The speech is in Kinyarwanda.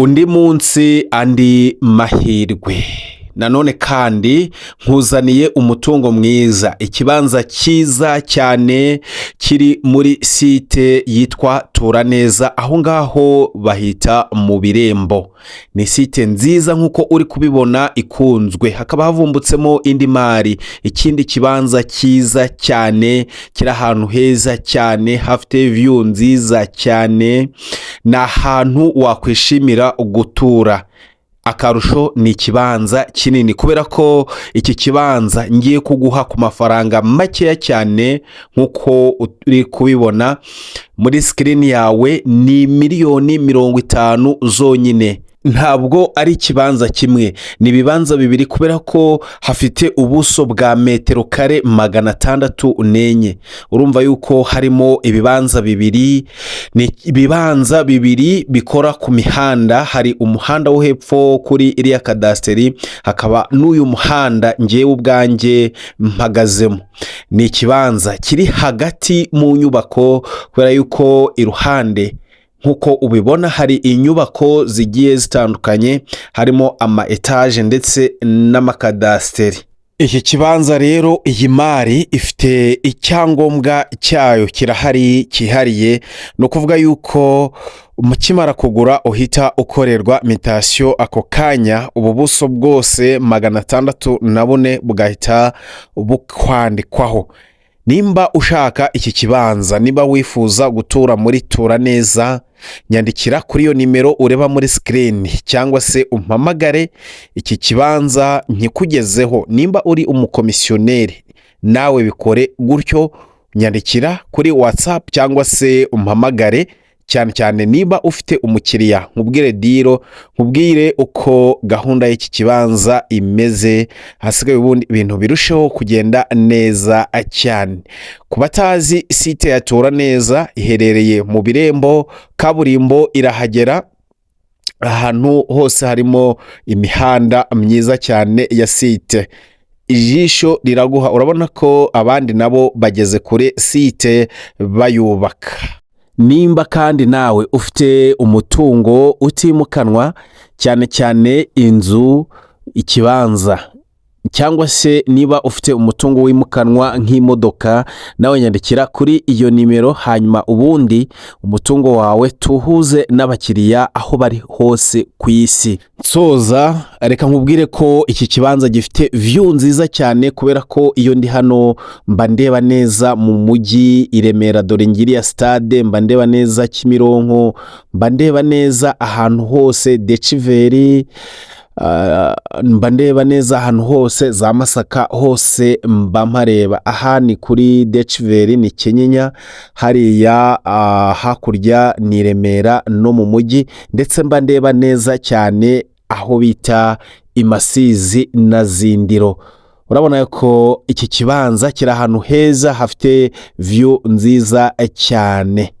Undi munsi, andi mahirwe. Nanone kandi nkuzaniye umutungo mwiza, ikibanza cyiza cyane kiri muri site yitwa Turaneza. Aho ngaho bahita mu Birembo. Ni site nziza nk'uko uri kubibona, ikunzwe. Hakaba havumbutsemo indi mari, ikindi kibanza cyiza cyane kiri ahantu heza cyane, hafite view nziza cyane. Ni ahantu wakwishimira gutura. Akarusho ni ikibanza kinini, kubera ko iki kibanza ngiye kuguha ku mafaranga makeya cyane nk'uko uri kubibona muri screen yawe, ni miliyoni 50 zonyine. Ntabwo ari ikibanza kimwe, ni ibibanza bibiri, kubera ko hafite ubuso bwa metero kare 604. Urumva yuko harimo ibibanza bibiri. Ni ibibanza bibiri bikora ku mihanda. Hari umuhanda wo hepfo kuri iriya kadasiteri, hakaba n'uyu muhanda ngewe ubwanjye mpagazemo. Ni ikibanza kiri hagati mu nyubako, kubera yuko iruhande nk'uko ubibona hari inyubako zigiye zitandukanye, harimo ama etaje ndetse n'amakadasiteri. Iki kibanza rero, iyi mari ifite icyangombwa cyayo kirahari cyihariye. Ni ukuvuga yuko mukimara kugura uhita ukorerwa mutation ako kanya, ubu buso bwose 604 bugahita bukwandikwaho. Nimba ushaka iki kibanza, niba wifuza gutura muri Turaneza, nyandikira kuri iyo nimero ureba muri screen cyangwa se umpamagare, iki kibanza nkikugezeho. Nimba uri umukomisiyoneri, nawe bikore gutyo, nyandikira kuri WhatsApp cyangwa se umpamagare, cyane cyane niba ufite umukiriya, nkubwire deal, nkubwire uko gahunda y'iki kibanza imeze. Hasigaye ubundi ibintu birusheho kugenda neza cyane. Ku batazi site ya Turaneza, iherereye mu Birembo, kaburimbo irahagera, ahantu hose harimo imihanda myiza cyane ya site. Ijisho riraguha, urabona ko abandi nabo bageze kure, site bayubaka. Nimba kandi nawe ufite umutungo utimukanwa, cyane cyane inzu, ikibanza, cyangwa se niba ufite umutungo wimukanwa nk'imodoka, nawe nyandikira kuri iyo nimero, hanyuma ubundi umutungo wawe tuhuze n'abakiriya aho bari hose ku isi. Nsoza, reka nkubwire ko iki kibanza gifite view nziza cyane, kubera ko iyo ndi hano mba ndeba neza mu mujyi i Remera. Dore ngiriya sitade, mba ndeba neza Kimironko, mba ndeba neza ahantu hose, Deciveri, mba ndeba neza ahantu hose, za Masaka hose mba mpareba. Aha ni kuri Deciveri, ni Kinyinya hariya, hakurya ni i Remera no mu mujyi, ndetse mba ndeba neza cyane aho bita i Masizi na Zindiro. Urabona ko iki kibanza kiri ahantu heza, hafite view nziza cyane.